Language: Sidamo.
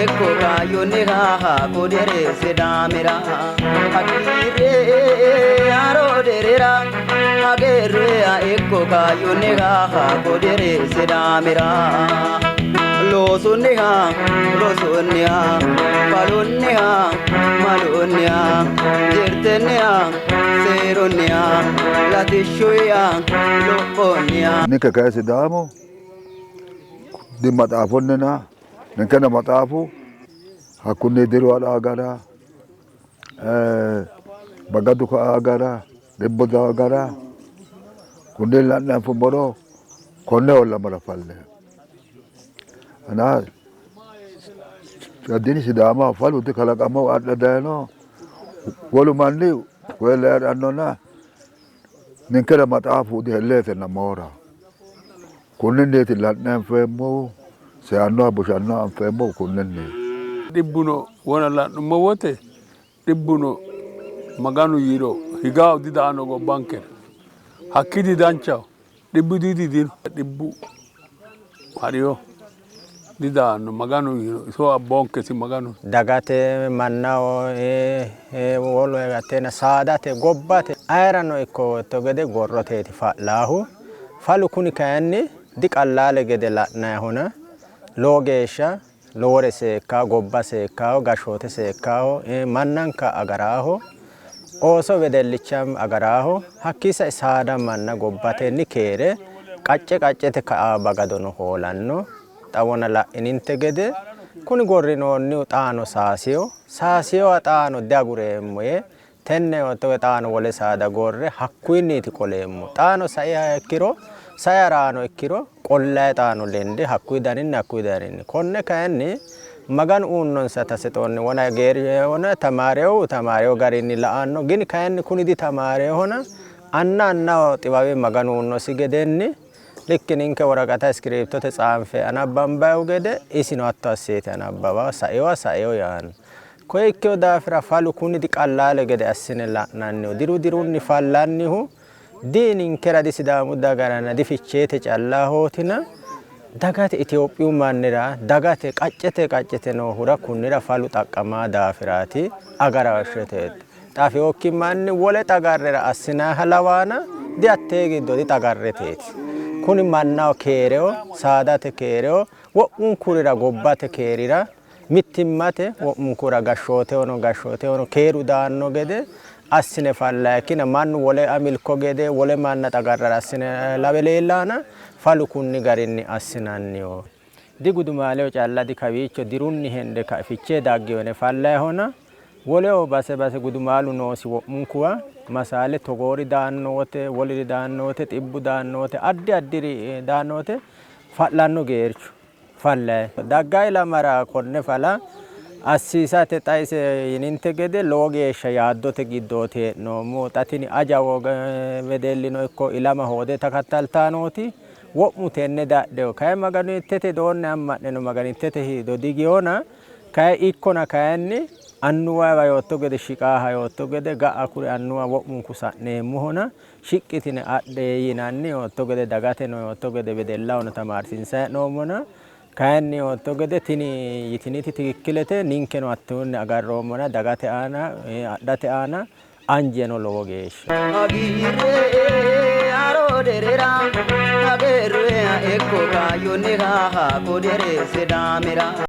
ikko kaayyonniha kodere Sidaamira hagiirre haro derera hagiirre ikko kaayyonniha kodere Sidaamira loosunniha rosunniha falunniha malunniha jirtenniha seerunniha latishshuyiha lophonniha. Ninke kayi Sidaamu dimaxaafunnina ninkeno maxaafu hakkunni diru adhaa gara, bagadu ka'a gara, dhibbu daa gara kunne la'ne anfummoro konne ollammora falle. Addini Sidaamaho falu dikalaqamaho adhe dayino wolu manni koye hee'rannona ninkera maxaafu dihelleetenna mooraho. Kunninniiti la'ne anfeemmohu, seyannoha bushannoha anfeemmohu kunninniiti. Dhibbuno wona la'nummo wote dhibbuno Maganu yiiro higaho didaanno gobbankera. Hakki didanchaho. Dhibbu didino. Dhibbu hariyo didaanno Maganu yiiro iso abboonkesi Maganu. Dagate mannaho wolu hatteena saadate gobbate ayerano ikko gede gorroteeti fa'laahu. Falu kuni kayinni diqallaale gede la'nayihona lowo geeshsha lowore seekkaho, gobba seekkaho, gashshoote seekkaho, mannanka agaraaho, ooso wedellicha agaraaho, hakkii sae saada manna gobbatenni keere qacce qaccete ka'a bagadono hoolanno. Xa wona la'ininte gede kuni gorrinoonnihu xaano saasiho, saasihoha xaano diagureemmo yee tenne yootto xaano wole saada gorre hakkuyinniiti qoleemmo. Xaano saiha ikkiro, sai haraano ikkiro qollayi xaano lende hakkuyi daninni hakkuyi daninni. Konne kayinni Maganu uyinnonsata sexoonni wona geeri wona tamaareehu tamaareehu garinni la'anno. Gini kayinni kuni ditamaareehona anna annaho xiwawe Maganu uyinnosi gedenni likki ninke woraqata iskiriiptote tsaanfe anabbambayihu gede isino hatto asseeti anabbawa saiwa saio yaanno. Koye ikkino daafira falu kuni diqallaale gede assine la'nanniho. Diru dirunni fallannihu di ninkera di Sidaamu dagaranna di Ficheete callahootina dagate Itophiyu mannira dagate qaccete qaccete noohura kunnira falu xaqqamaa daafiraati agarooshsheteeti. Xafiokki manni wole xagarrera assinaaha lawaana di hattee giddo di xagarreteeti. Kuni mannaho keereho, saadate keereho, wo'munkurira gobbate keerira mittimmate wo'munkura gashshootehono gashshootehono keeru daanno gede assine fallayikkina mannu wole amilko gede wole manna xagarrara assine lawe leellaana falu kunni garinni assinanniho. Di gudumaaleho calla di kawiicho dirunni hende ka Fichee daggiyo yine fallayihona woleho base base gudumaalu noosi wo'munkuwa masaale togoori daanno wote woliri daanno wote xibbu daanno wote addi addiri daanno wote fa'lanno geerchu. Fallayi. Dagga ilamara konne fala assiisate xa ise yininte gede lowo geeshsha yaaddote giddooti hee'noommohu. Xa tini aja wedellino ikko ilama hoode takattaltanoti wo'mu tenne dadhino. Kayi Maganittete doonne amma'neno Maganittete hiido digiyona kayi ikkona kayinni annuwawa yootto gede shiqaaha yootto gede ga'a kuri annuwa wo'munku sa'neemmohona shiqqi yitine adhe yinanni yootto gede dagateno yootto gede wedellahono tamaarsiinsanni hee'noommona kayinni yootto gede tini yitiniti tikikkilete ninkeno hattonni agarroommona dagate aana adhate aana anjeno lowo geeshsha. Hagiirre haro derera hagiirre ikko kaayyonniha hakko dere Sidaamira.